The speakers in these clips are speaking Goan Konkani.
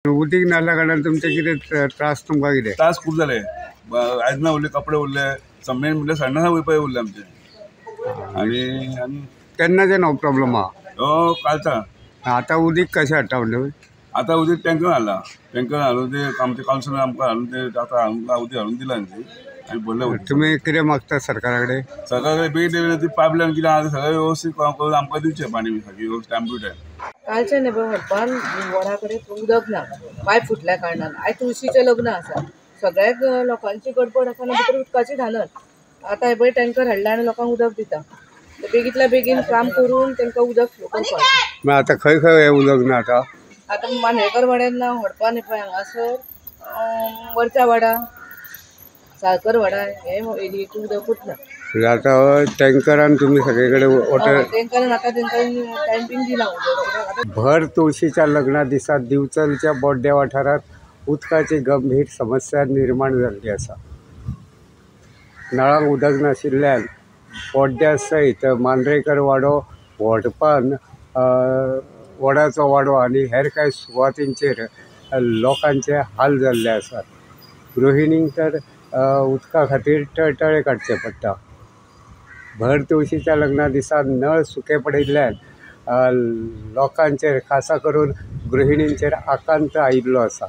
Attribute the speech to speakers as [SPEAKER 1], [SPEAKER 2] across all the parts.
[SPEAKER 1] उदीक नासल्या कारणान तुमचे कितें त्रास तुमकां कितें
[SPEAKER 2] त्रास खूब जाले. आयदनां उरले, कपडे उरले, मेन म्हणल्यार संडासा वयपा उरले आमचे. आनी आनी
[SPEAKER 1] केन्नाच्यान हो प्रॉब्लम आहा?
[SPEAKER 2] हो कालचा.
[SPEAKER 1] आतां उदीक कशें हाडटा म्हणटा?
[SPEAKER 2] आतां उदीक टँकर हाडला, टँकर हाडून ते आमचे कावन्सिलर आमकां हाडून ते आतां आमकां उदीक हाडून दिला न्ही. आनी भरले उदीक.
[SPEAKER 1] तुमी कितें मागता सरकारा कडेन?
[SPEAKER 2] सरकारा कडेन बेगीन ती पायपलायन कितें आहा सगळें व्यवस्थीत करून आमकां दिवचें पाणी सारकें व्यवस्थीत टायम टू टायम.
[SPEAKER 3] कालच्यान हे पळय हडपान वडा कडेन उदक ना, पायप फुटल्या कारणान. आयज तुळशीचें लग्न आसा, सगळ्याक लोकांची गडबड आसा आनी भितर उदकाची धानर. आतां हे पळय टँकर हाडला आनी लोकांक उदक दिता. बेगींतल्या बेगीन काम करून तांकां उदक फ्लो करपाक.
[SPEAKER 1] आतां खंय खंय हें उदक ना आतां?
[SPEAKER 3] आतां मांद्रेकर वाड्यार ना, हडपान हे पळय हांगासर वरचा वाडा, साळकर वाडा, हे एरियेक उदकूच ना.
[SPEAKER 1] आतां टँकरान तुमी सगळे कडेन वॉटर
[SPEAKER 3] टँकरान आतां तांकां टायम दिला उदक.
[SPEAKER 1] भर तुळशीच्या लग्ना दिसा दिवचलच्या बोड्ड्या वाठारांत उदकाची गंभीर समस्या निर्माण जाल्ली आसा. नळांक उदक नाशिल्ल्यान बोड्ड्या सयत मांद्रेकर वाडो, वोडपान वडाचो वाडो आनी हेर कांय सुवातींचेर लोकांचे हाल जाल्ले आसात. गृहिणींक तर उदका खातीर टळटळे काडचे पडटा. भर तुळशीच्या लग्ना दिसा नळ सुके पडिल्ल्यान लोकांचेर खासा करून गृहिणींचेर आकांत आयिल्लो आसा.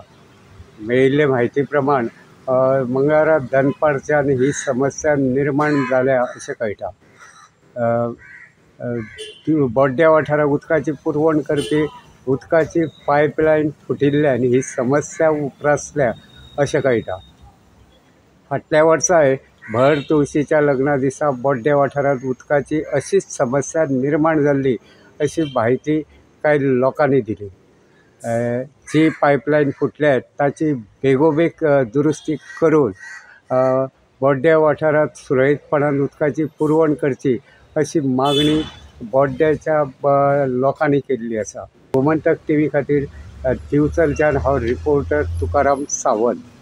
[SPEAKER 1] मेळिल्ले म्हायती प्रमाण मंगळारा दनपारच्यान ही समस्या निर्माण जाल्या अशें कळटा. बोड्ड्या वाठाराक उदकाची पुरवण करपी उदकाची पायपलायन फुटिल्ल्यान ही समस्या उप्रासल्या अशें कळटा. फाटल्या वर्साय भर तुळशीच्या लग्ना दिसा बोड्ड्या वाठारांत उदकाची अशीच समस्या निर्माण जाल्ली अशी म्हायती कांय लोकांनी दिली. जी पायपलायन फुटल्या ताची बेगोबेग दुरुस्ती करून बोड्ड्या वाठारांत सुरळीतपणान उदकाची पुरवण करची अशी मागणी बोड्ड्याच्या लोकांनी केल्ली आसा. गोमंतक टीव्ही खातीर दिवचलच्यान हांव रिपोर्टर तुकाराम सावंत.